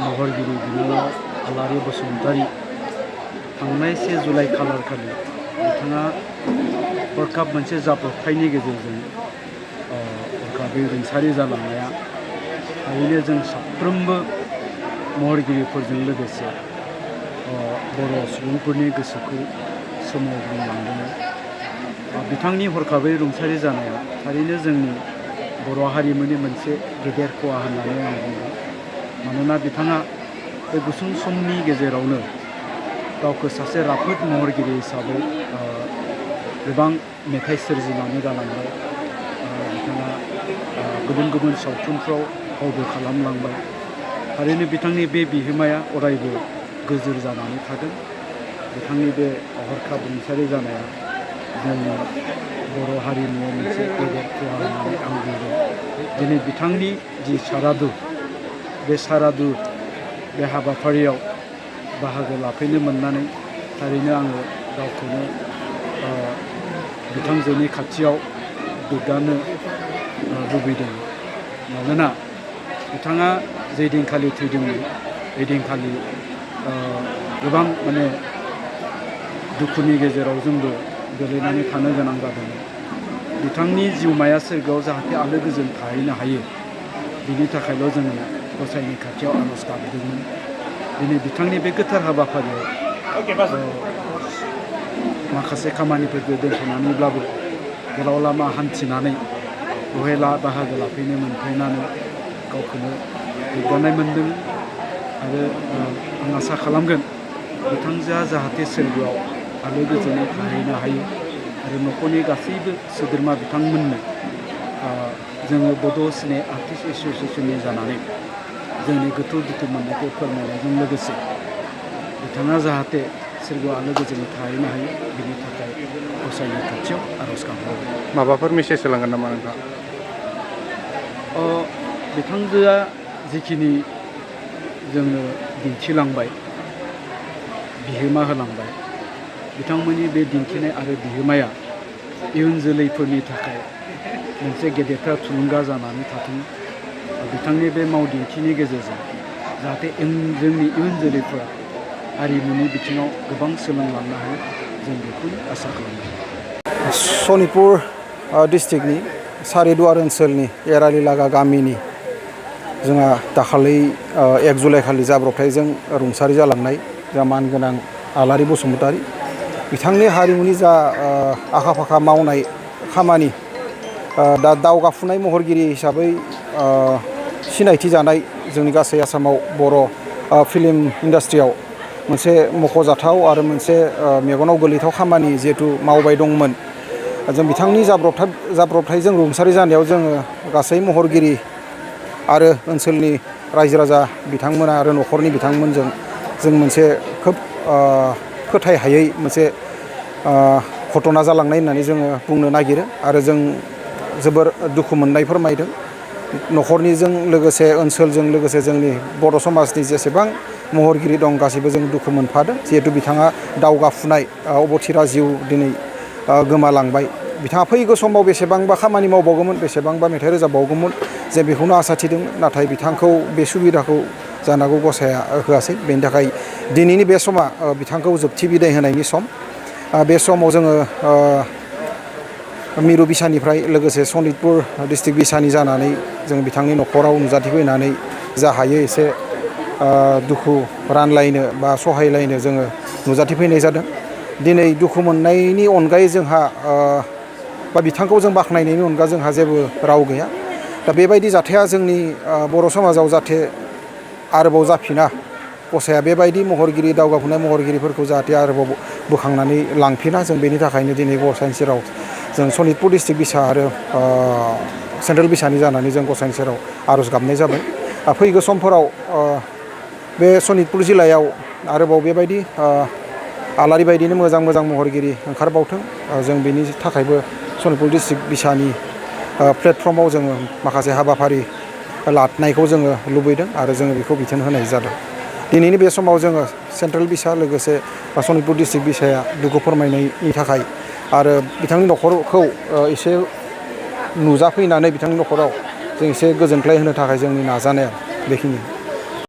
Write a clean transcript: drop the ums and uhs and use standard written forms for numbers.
महरगिरि बिनानाव आलारि बसुमतारी थांनाय 1 जुलाइ खालार खालि बिथाङा हरखाब मोनसे जाब्रबथायनि गेजेरजों हरखाबै रुंसारि जालांनाया थारैनो जों साफ्रोमबो महरगिरिफोरजों लोगोसे बर' सुबुंफोरनि गोसोखौ सोमावग्रुंलांदोंमोन। बिथांनि हरखाबै रुंसारि जानाया थारैनो जोंनि बर' हारिमुनि मोनसे गेदेर खहा होननानै आं बुंगोन। मानोना बिथाङा बे गुसुं समनि गेजेरावनो गावखौ सासे राफोद महरगिरि हिसाबै गोबां मेथाइ सोरजिनानै गालांबाय। बिथाङा गुबुन गुबुन सावथुनफ्राव फावबो खालामलांबाय। थारैनो बिथांनि बे बिहोमाया अरायबो गोजोर जानानै थागोन। बिथांनि बे हरखाब रुंसारि जानाया जोंनि बर' हारिमुआव मोनसे गेदेर खहा होननानै आं बुंगोन। दिनै बिथांनि जि सारादु बे सारादु बे हाबाफारियाव बाहागो लाफैनो मोननानै थारैनो आङो गावखौनो बिथांजोनि खाथियाव गोग्गानो लुबैदों। मानोना बिथाङा जे दिनखालि थैदोंमोन बे दिनखालि गोबां माने दुखुनि गेजेराव जोंबो गोलैनानै थानो गोनां जादोंमोन। बिथांनि जिउमाया सोरगोआव जाहाथे आलो गोजोन थाहैनो हायो बिनि थाखायल' जोङो गसाइनि खाथियाव आर'ज गाबदोंमोन। दिनै बिथांनि बे गोथार हाबाफारियाव माखासे खामानिफोरखौ दोनथ'नानैब्लाबो गोलाव लामा हान्थिनानै बेवहाय बाहागो लाफैनो मोनफैनानै गावखौनो गोग्गानाय मोन्दों। आरो आं आसा खालामगोन बिथांजोआ जाहाथे सोरगोआव आलो गोजोनै थाहैनो हायो। आरो न'खरनि गासैबो सोद्रोमा बिथांमोननो जोङो बड' सिने आर्टिस्ट एस'सियेसननि जानानै जोंनि गोथौ दुखु मोननायखौ फोरमायनायजों लोगोसे बिथाङा जाहाथे सोरगोआव आलो गोजोनै थाहैनो हायो बिनि थाखाय गसाइनि खाथियाव आर'ज गाबबावो। माबाफोर मेसेज होलांगोन नामा नोंथां? बिथांजोआ जिखिनि जोंनो दिन्थिलांबाय, बिहोमा होलांबाय, बिथांमोननि बे दिन्थिनाय आरो बिहोमाया इयुन जोलैफोरनि थाखाय मोनसे गेदेरथार थुलुंगा जानानै थाथों। बिथांनि बे मावदिन्थिनि गेजेरजों जाहाथे जोंनि इयुन जोलैफोरा हारिमुनि बिथिङाव गोबां सोलोंलांनो हायो जों बेखौनो आसा खालामो। सनितपुर डिस्ट्रिक्टनि सारिदुवार ओनसोलनि एरालिलागा गामिनि जोंहा दाखालि 1 जुलाइ खालि जाब्रबथायजों रुंसारि जालांनाय जा मानगोनां आलारि बसुमतारी बिथांनि हारिमुनि जा आखा फाखा मावनाय खामानि दा दावगाफुनाय महरगिरि हिसाबै सिनायथि जानाय जोंनि गासै आसामाव बर' फिल्म इन्डास्ट्रियाव मोनसे मख'जाथाव आरो मोनसे मेगनाव गोलैथाव खामानि जिहेथु मावबाय दंमोन। जों बिथांनि जाब्रबथायजों रुंसारि जानायाव जोङो गासै महरगिरि आरो ओनसोलनि रायजो राजा बिथांमोना आरो न'खरनि बिथांमोनजों जों मोनसे खोब फोथायहायै मोनसे घटना जालांनाय होननानै जोङो बुंनो नागिरो। आरो जों जोबोर दुखु मोननाय फोरमायदों न'खरनिजों लोगोसे ओनसोलजों लोगोसे जोंनि बर' समाजनि जेसेबां महरगिरि दं गासैबो जों दुखु मोनफादों। जिहेतु बिथाङा दावगाफुनाय अबथिरा जिउ दिनै गोमालांबाय। बिथाङा फैगौ समाव बेसेबांबा खामानि मावबावगौमोन, बेसेबांबा मेथाइ रोजाबबावगौमोन जे बेखौनो आसा थिदोंमोन। नाथाय बिथांखौ बे सुबिदाखौ जानांगौ गसाइया होआसै। बेनि थाखाय दिनैनि बे समा बिथांखौ जोबथि बिदाय होनायनि सम। बे समाव जोङो मिरु बिसानिफ्राय लोगोसे सनितपुर डिस्ट्रिक्ट बिसानि जानानै जों बिथांनि न'खराव नुजाथिफैनानै जा हायो एसे दुखु रानलायनो बा सहायलायनो जोङो नुजाथिफैनाय जादों। दिनै दुखु मोननायनि अनगायै जोंहा बा बिथांखौ जों बाख्नायनायनि अनगा जोंहा जेबो राव गैया। दा बेबायदि जाथाया जोंनि बर' समाजाव जाहाथे आरोबाव जाफिना, गसाइया बेबायदि महरगिरि दावगाफुनाय महरगिरिफोरखौ जाहाथे आरोबाव बोखांनानै लांफिना, जों बेनि थाखायनो दिनै गसाइनि सेराव जों सनितपुर डिस्ट्रिक्ट बिसा आरो सेन्ट्रेल बिसानि जानानै जों गसाइनि सेराव आर'ज गाबनाय जाबाय। फैगौ समफोराव बे सनितपुर जिल्लायाव आरोबाव बेबायदि आलारि बायदिनो मोजां मोजां महरगिरि ओंखारबावथों। जों बेनि थाखायबो सनितपुर डिस्ट्रिक्ट बिसानि प्लेटफर्माव जोङो माखासे हाबाफारि लानायखौ जोङो लुबैदों आरो जोङो बेखौ बिथोन होनाय जादों। दिनैनि बे समाव जोङो सेन्ट्रेल बिसा लोगोसे सनितपुर डिस्ट्रिक्ट बिसाया दुखु फोरमायनायनि थाखाय आरो बिथांनि न'खरखौ एसे नुजाफैनानै बिथांनि न'खराव जों एसे गोजोनग्लाय होनो थाखाय जोंनि नाजानाया बेखिनि।